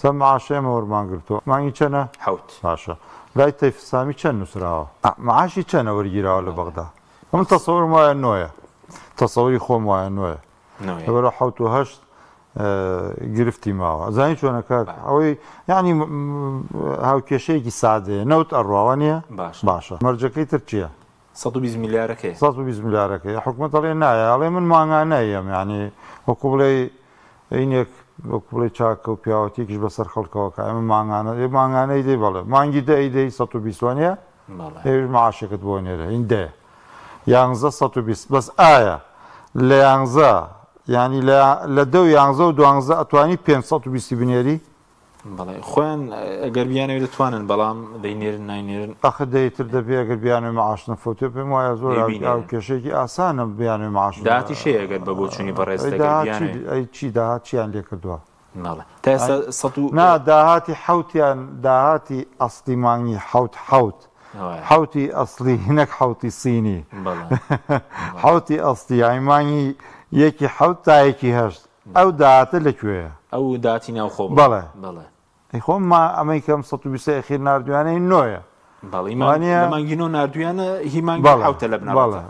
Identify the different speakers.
Speaker 1: سەر معاشی ئێمە وەرمان گرتووە مانگی چەنە؟
Speaker 2: حەوت.
Speaker 1: باشە لای تەیف سامی چەند نووسراوە؟ معاشی چەنە وەرگیراوە لە بەغدا؟ من تەسەورم وایە نۆیە تەسەوری خۆم وایە نۆیە لەبەرئەوە حەوت و هەشت گرفتی ماوە ئەزانی چۆنە کاک ئەوەی یعنی هاوکێشەیەکی سادەیە نەوت ئەڕواوە نییە باشە مەرجەکەی تر چییە؟
Speaker 2: 120 ملیارەکەی
Speaker 1: 120 ملیارەکەی حکومەت ئەڵێ نایە ئەڵێ من مانگانەیەم یعنی وەکو بڵێ اینێک وەکو بڵێ چاکە و پیاوەتێکیش بەسەر خەڵکەوە کە ئەمە مانگانە مانگانەی دەی بەڵێ مانگی دە ئەیدەی 120 وانە ئێویش معاشێکت بۆ نێرە هین دەیە یانزە 120 بەس ئایا لە یانزە یانی لە لە دە و یانزە و دوانزە ئەتوانی 520 بنێری؟
Speaker 2: بەڵێ خۆیان ئەگەر بیانەوێت دەتوانن بەڵام دەینێرن ناینێرن.
Speaker 1: ئەخر دەی تر دەبێ ئەگەر بیانەوێ معاش نەفەوتێ پێم وایە زۆر ئەو کێشەیەکی ئاسانە بیانەوێ معاش
Speaker 2: داهاتیش هەیە ئەگەر بە بۆچوونی بەڕێزت ئەگەر بیانەوێ.
Speaker 1: ئەی چی داهات چیان لێ کردووە؟
Speaker 2: بەڵێ تا ئێستا سەد و
Speaker 1: نا داهاتی حەوتیان داهاتی ئەسڵی مانگی حەوت حەوت حەوتی ئەسڵی نەک حەوتی سینی حەوتی ئەسڵی یانی مانگی یەکی حەوت تا یەکی هەشت ئەو داهاتە لە کوێیە؟
Speaker 2: ئەو داهاتی ناوخۆ بڵێ.
Speaker 1: بەڵێ.
Speaker 2: بەڵێ.
Speaker 1: ئەی خۆ ما ئەمەی کەم 120 ئەخیر ناردویانە هی نۆیە.
Speaker 2: بەڵێ لە مانگی نۆ ناردویانە هی مانگی حەوتە لە بنەڕەتا.
Speaker 1: بەڵێ.